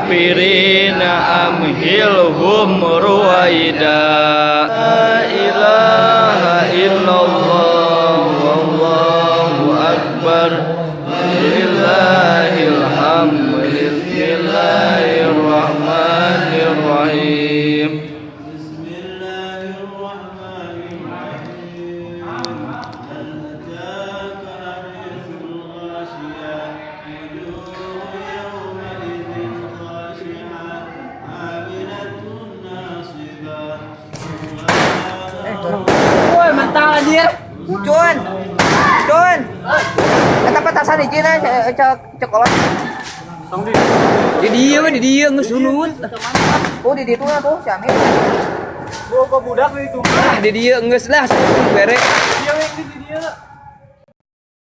Kafirina amhilhum ruwaida. La ilaha illallah wallahu akbar lillahil hamd. Bismillahirrahmanirrahim. بسم الله الرحمن الرحيم. هل أتاك حديث الغاشية؟ وجوه يومئذ خاشعة عاملة ناصبة. Woi, mantap anjir. Cun. Cun. Eta petasan hijina cek cek kolot. Di dieu we, di dieu geus sunut. Oh, di ditu tuh si Amir. Ah, di dieu geus lah bere.